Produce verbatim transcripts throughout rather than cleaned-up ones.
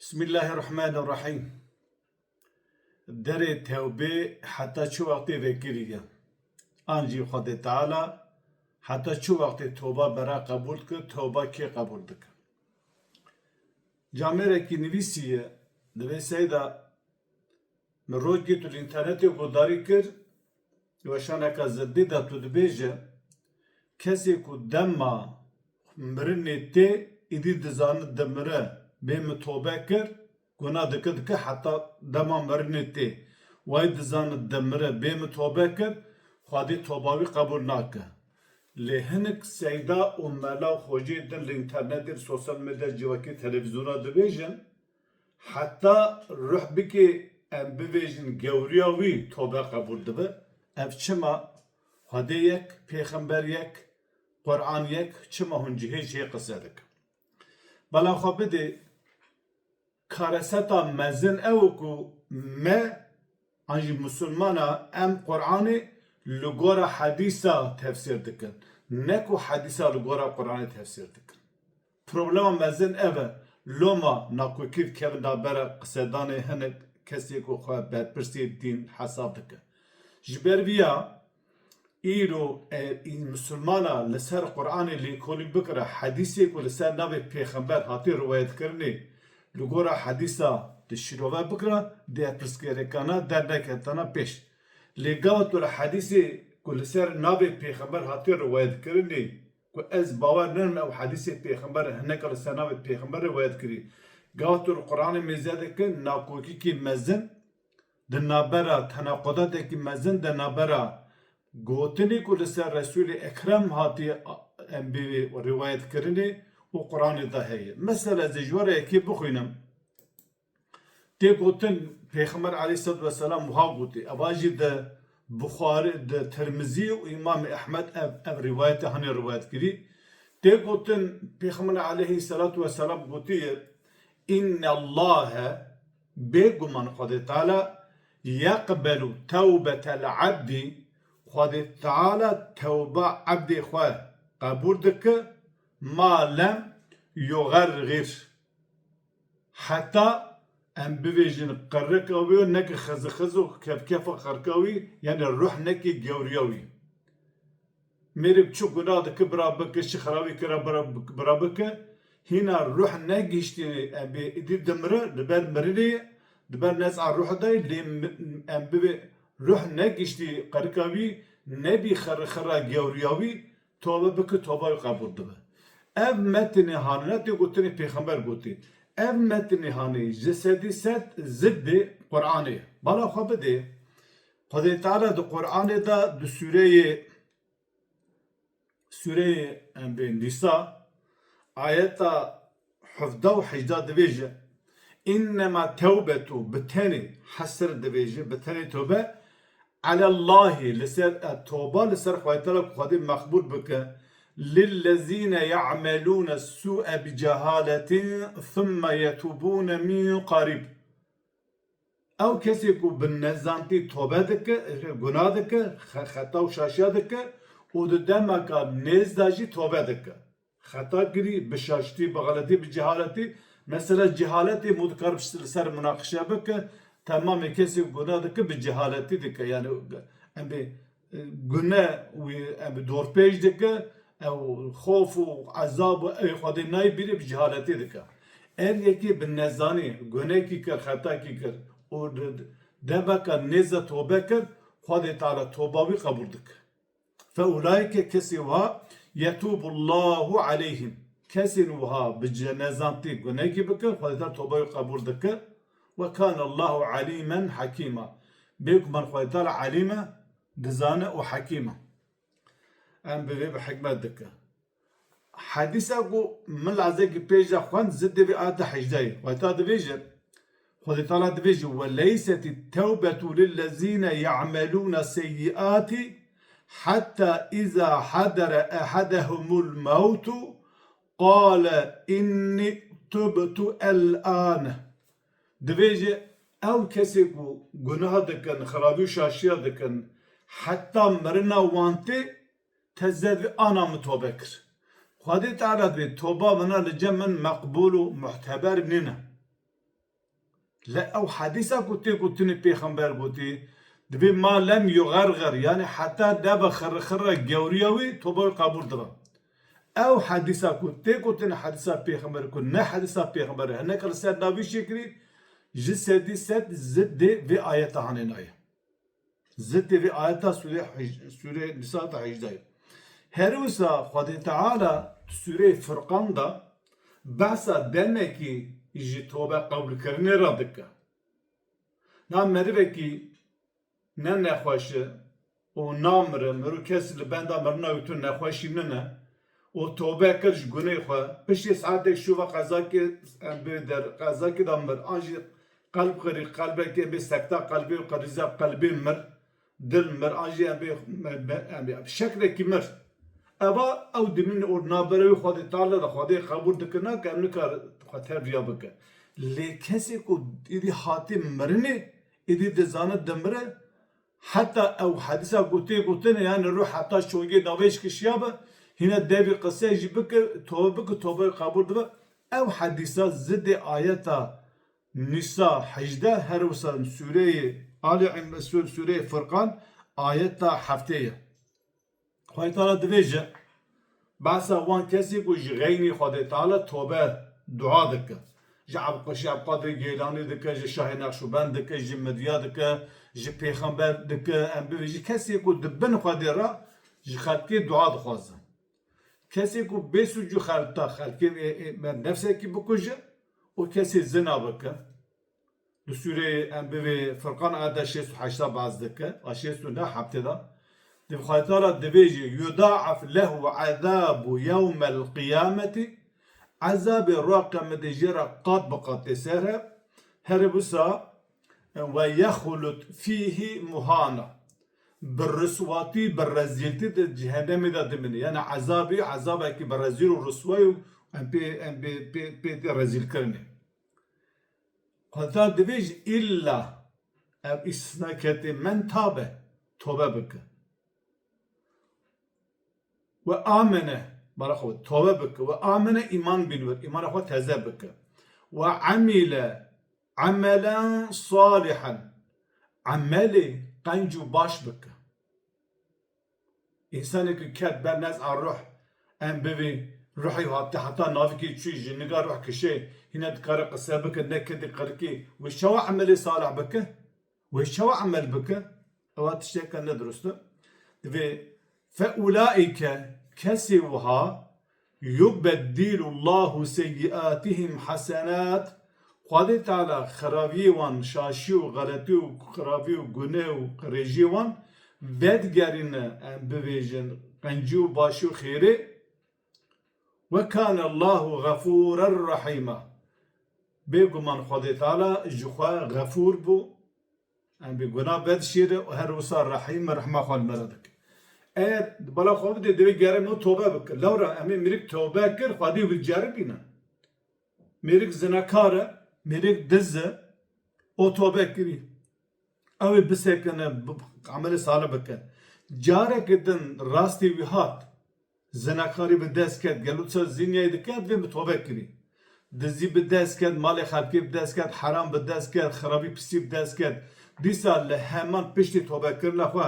Bismillahirrahmanirrahîm. Derê tewbê heta çi wextê vekirî ye? An jî Xwedê Teala heta çi wextê toba bera qebûl dike, toba kê qebûl dike? Camêrekî nivîsî ye, divê seyda min rojgê tu li înternetê guhdarî kir, weşaneka zildî de tu dibêje, kesê ku dema mirinê tê, îdî dizane dimire, bê min tobe kir, guna dike dike heta dema mirinê tê. Wayî dizane dimire, bê min tobe kir, Xwedê toba wî qebûl nake. Lê hinek seyda û mela û xwecê din li înternetê, li sosyal medya, civakî, televîzyona dibêjin, heta ruh bike, em bivêjin gewriya wî, tobe qebûl dibe. Ev çima? Xwedê yek, pêxember yek, Quran yek, çima hûn cihê cihê qise dikin? Bela xwe bidê, kareseta mezin ew e ku me, an jî misilmana, em Quranê li gora hedîsa tefsîr dikin. Ne ku hedîsa li gora Quranê tefsîr dikin. Problema mezin ev e. Loma nakokî dikevin navbera qisedanê hinek kesê ku xwe berpirsê dîn hesab dike. Ji ber vî ya îro e, î, misilmana li ser Quranê lêkolîn bikire, hedîsê ku li ser navê pêxember hatiye riwayetkirinê, li gora hedîsa di şîrove bikira, dê pirsgirêkana derneketana pêş. Lê gava tu li hedîsê ku li ser navê pêxember hatiye riwayetkirinê, ku ez bawer nedim ew hedîsê pêxember e, hineka li ser navê pêxember riwayet kirî. Gava tu li Quranê mêze dike nakokîkî mezin, di navbera, tenaqudatekî mezin di navbera gotinê ku li ser Resûlê Ekrem hatiye, em bê riwayet kirinê û Quranê de heye. Mesela ez ê ji we re yekê bixwînim. Tê gotin, Pêxember aleyhisselatu vesselam wiha gotî. Eva jî di Buxarî, di Tirmizî û Îmamê Ehmed ev, ev rîwayetê hanê rîwayet kirî. Tê gotin, Pêxember aleyhisselatu vesselam gotiye, "Innallahe, bêguman Xwedê Teala, yeqbelu tewbetel abdî, Xwedê Teala tewba ebdê xwe qebûl dike, ma lem yugergir." Heta em bivêjin qirika wî, neke xizixiz û kevkefa qirika wî, yani ruh nekî gewriya wî. Mêrik çi guna dike, bira bike, çi xirabî kira, bira, bira bike, hîna ruh negihiştî, em bê îdî dimire, li ber mirinê ye, li ber nez'a ruh de ye, lê mi-, em bivê ruh negihiştî qirika wî, nebî xirxira gewriya wî, tobe bike, toba wî qebûl dibe. Ev metinê hanine tê gotinê pêxember gotî. Ev metinê hanê ji sedî sed ziddê Qur'anê ye. Bala xwe bidê. Xwedê Teala di Qur'anê de di sûreyê, sûreyê, em bê, Nîsa, ayeta hevdeh û hejdeh dibêje, "Innema tewbetu", bi tenê, hesr dibêje, bi tenê tobe, "alellahî", li ser, e, toba li ser Xwedê Teala ku Xwedê meqbûl bike, "lillezîne ya'melûne sû'e bi cehaletin thumme yetûbûne min qarîb." Ew kesê ku bi nezantî tobe dike, guna dike, xe-, xeta û şaşiya dike û di demeka nêz de jî tobe dike. Xeta kirî, bi şaştî, bi xeletî, bi cehaletî. Mesela cehaletê mû dikar li ser munaqişe bike, temamê kesê ku guna dike bi cehaletî dike. Yani em bê gune wî em dorpêç dike, ew xof û ezab û ey Xwedê nayê bîrê bi cehaletî dike. Ev yekê bi nezanî gunekî kir, xetakî kir û di demeka nêze tobe kir, Xwedê Teala toba wî qebûl dike. Fe ulaike, kesê wa, yetûbullahu aleyhim. Kesên wiha bi ce-, nezantî gunekî bike, Xwedê Teala toba wî qebûl dike. Ve kânallahu alîmen hakîma. Bêguman Xwedê Teala alîm e, dizane û hekîm e. Em bi vê bi hikmet dike. Hedîsa ku min lazekî pêş de xwend, zidê vê ayeta hejdehê. Xwedê Teala dibêje, Xwedê Teala dibêje, "Ve leysetî tewbetu lillezîne ya'melûne seyyi'atî hatta izâ hadere ehedehumul mewtu qale inni tubtu el-ane." Dibêje, ew kesê ku gunaha dikin, xirabî û şaşiya dikin, heta mirina wan tê, te zevî ana min tobe kir. Xwedê Teala dibê toba vana li cem min meqbûl û muhteber nîne. Le ew hedîsa ku tê gotinê pêxember gotî, divê ma lem yugerger, yani heta nebe xirxira gewriya wî toba wî qebûl dibe. Ew hedîsa ku tê gotinê hedîsa pêxember ku ne hedîsa pêxember, hineke li ser navî şêkirî, ji sedî sed zidê vê ayeta hanê nayê. Zidê vê ayeta sûrê hej-, sûrê Nisa de hejdeh ye. Her wisa Xwedê Teala sûrê Furqan de behsa demekî ji tobe qebûlkirinê re dike. Na merivekî ne nexweş e û namire, miro kes li benda mirina wî tu nexweşî nine û tobe kir ji gunê xwe, piştî saetek şûva qezakê, em bê der, qezakê de mir, an jî qelb xirî, qelbekê bê sekta qelbê û qerîza qelbê mir, dil mir, an jî em bê, me, me, em bê şekrekî mir. Eva ew dimîn û nabere wî Xwedê Teala de Xwedê qebûl dike, nake em nikare xwe tevriya bike. Lê kesê ku êdî hatî mirinê, êdî dizane dimire, heta ew hedîsa ku tê gotinê, yani ruh heta şongê navê jî kişiya be, hîne devî qise jî bike, tobe bike, tobe qebûl dibe. Ew hedîsa zidê ayeta Nisa hejdeh, her wisa sûreyê Ali Imran, sû-, sûreyê Furqan, ayeta heftê ye. Xwedê Teala divêje, behsa wan kesî ku ji xeynî Xwedê Teala tobe, dua dike. Ji Ebqaşî Ebqadir Geylanî dike, ji Şahê Nexşûbend dike, ji Midya dike, ji pêxember dike, em bivê ji kesê ku di bin Xwedê re ji xelkê dua dixwaze. Kesê ku bê sûc û xelta xelkê, e, e, me nefsekî bikuje û kesê zina bike. Li sûreyê em bivê Furqan ayeta şêst û heşta baz dike, a şêst û neh heptê de. Di Xwedê Teala divêjî, "Yudaaf lehu ezabu yewmel qiyameti", ezabê roja qiyamete jê re qat bi qat tê ser he. Here wisa, "Ve yexlut fîhî muhana." Bi riswatî, bi rezîltî di cehennemê de dimîne. Yani ezabî, ezabekî bi rezîl û riswayî û em pê, em pê, pê, pê tê rezîlkirinê. Xwedê divêjî îlla ev îstisna ketê men tabe, tobe bike. Ve amene, bala xwe tobe bike. Ve amene îman bînwer, îmana xwe teze bike. Ve amile amelen salihen, emelê qenc û baş bike. Însanekî ket ber nez'a ruh, em bivî ruhê hate heta navikê çû ji niga ruh kişê, hîne dikare qise bike, ne kedî qirikî, wê çawa emelê salih bike? Wê çawa emel bike? Ewa tişteke ne dirust e. Divê fe ulaîke, kesê wiha, Yubeddilullahu seyyiatihim hasenat. Xwedê Teala xirabiyê wan, şaşî û xeletî û xirabî û guneh û qirêjiyê wan vedigerîne, em bivêjin, qencî û başî û xêrê. Ve kane Allahu xefûrer rehîma. Bêguman Xwedê Teala ji xwe xefûr bû, em bi guna vedişêre û her wisa rehîm rehma xwe li me re dike. Eger bala xwe bidê, divê gere me tobe bike. Lewra em ê mêrik tobe kir, Xwedê wî diceribîne. Mêrik zinekar e, mêrik diz e, o tobe kirî. Ew ê bisekine, bi, emelê salih bike. Careke din rastî wî hat. Zinakarî bi dest ket, gelo tu zinyayê diket, vê bi tobe kirî. Dizî bi dest ket, malê xelkê bi dest ket, heram bi dest ket, xirabî pisî bi dest ket. Dîsa li heman piştî tobekirina xwe,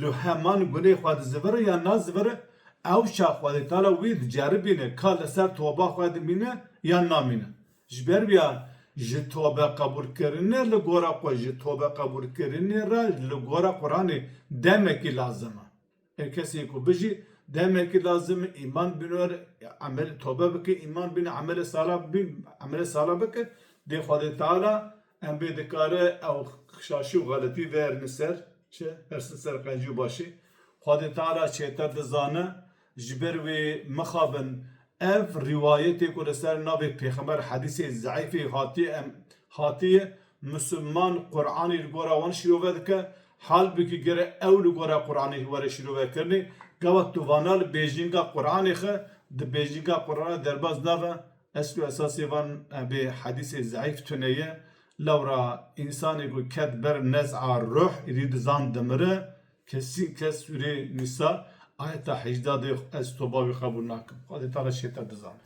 li heman gunê xwe dizivire yan nazivire, ew çax Xwedê Teala wî diceribîne, ka li ser toba xwe dimîne yan namîne. Ji ber wî ya ji tobe qebûlkirinê li gora xwe, ji tobe qebûlkirinê re li gora Quranê demekî lazim e. Ev kesê ku bijî demekî lazim e, îman bînor, emel tobe bike, îman bîne, emelê sala bîn, emelê sala bike, dê Xwedê Teala em bê dikare ew şaşî û xeletî verîne ser çi? Versin ser qencî û başî. Xwedê Teala çêtir dizane, ji ber wê mixabin ev rîwayetê ku li ser navê Pêxember hedîsê zeîfê hatiye em, hatiye, Misilman Quranê li gora wan şîrove dike, halbikî gere ew li gora Quranê were şîrovekirinê, gava tu vana li bêjinga Quranê xe, di bêjinga Quranê derbas nave, eslû esasê van, e, bê hedîsê zeîf tune ye, lewra însanê ku ket ber nez'a ruh, îdî dizan dimire, kesî kes sûrê Nîsa, ayeta hejdeh de ez toba wî qebûl nakim. Xwedê Teala çêtir dizane.